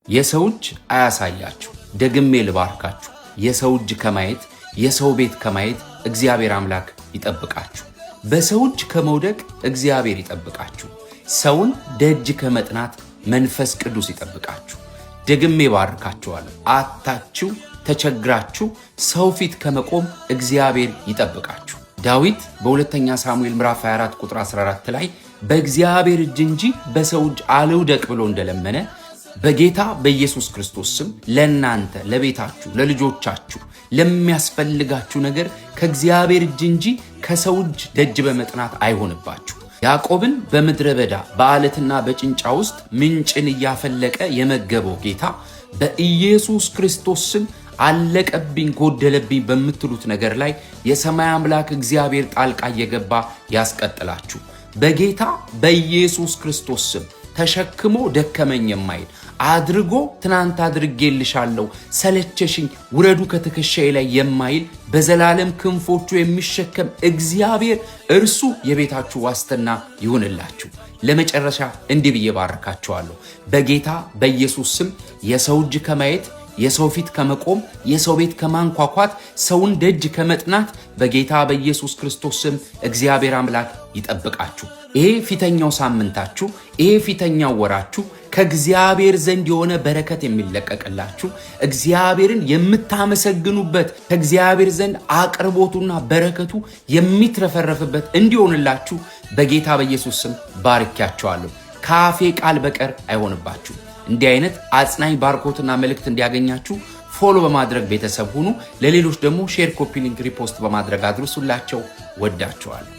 የሰው እጅ አያሳያችሁ። ደግሜ ልባርካችሁ። የሰው እጅ ከማየት፣ የሰው ቤት ከማየት እግዚአብሔር አምላክ ይጠብቃችሁ። በሰው እጅ ከመውደቅ እግዚአብሔር ይጠብቃችሁ። ሰውን ደጅ ከመጥናት መንፈስ ቅዱስ ይጠብቃችሁ። ደግሜ ባርካችኋለሁ። አታችሁ ተቸግራችሁ ሰው ፊት ከመቆም እግዚአብሔር ይጠብቃችሁ። ዳዊት በሁለተኛ ሳሙኤል ምዕራፍ 24 ቁጥር 14 ላይ በእግዚአብሔር እጅ እንጂ በሰው እጅ አልውደቅ ብሎ እንደለመነ፣ በጌታ በኢየሱስ ክርስቶስ ስም ለእናንተ፣ ለቤታችሁ፣ ለልጆቻችሁ ለሚያስፈልጋችሁ ነገር ከእግዚአብሔር እጅ እንጂ ከሰው እጅ ደጅ በመጥናት አይሆንባችሁ። ያዕቆብን በምድረ በዳ በዓለትና በጭንጫ ውስጥ ምንጭን እያፈለቀ የመገበው ጌታ በኢየሱስ ክርስቶስ ስም አለቀብኝ፣ ጎደለብኝ በምትሉት ነገር ላይ የሰማይ አምላክ እግዚአብሔር ጣልቃ እየገባ ያስቀጥላችሁ። በጌታ በኢየሱስ ክርስቶስ ስም ተሸክሞ ደከመኝ የማይል፣ አድርጎ ትናንት አድርጌልሻለሁ ሰለቸሽኝ ውረዱ ከትከሻዬ ላይ የማይል፣ በዘላለም ክንፎቹ የሚሸከም እግዚአብሔር እርሱ የቤታችሁ ዋስትና ይሁንላችሁ። ለመጨረሻ እንዲህ ብዬ ባርካችኋለሁ። በጌታ በኢየሱስ ስም የሰው እጅ ከማየት፣ የሰው ፊት ከመቆም፣ የሰው ቤት ከማንኳኳት፣ ሰውን ደጅ ከመጥናት በጌታ በኢየሱስ ክርስቶስ ስም እግዚአብሔር አምላክ ይጠብቃችሁ። ይሄ ፊተኛው ሳምንታችሁ፣ ይሄ ፊተኛው ወራችሁ ከእግዚአብሔር ዘንድ የሆነ በረከት የሚለቀቅላችሁ፣ እግዚአብሔርን የምታመሰግኑበት፣ ከእግዚአብሔር ዘንድ አቅርቦቱና በረከቱ የሚትረፈረፍበት እንዲሆንላችሁ በጌታ በኢየሱስ ስም ባርኪያችኋለሁ። ከአፌ ቃል በቀር አይሆንባችሁ። እንዲህ አይነት አጽናኝ ባርኮትና መልእክት እንዲያገኛችሁ follow በማድረግ ቤተሰብ ሁኑ። ለሌሎች ደግሞ share፣ copy link፣ repost በማድረግ አድርሱላቸው። ወዳችኋለሁ።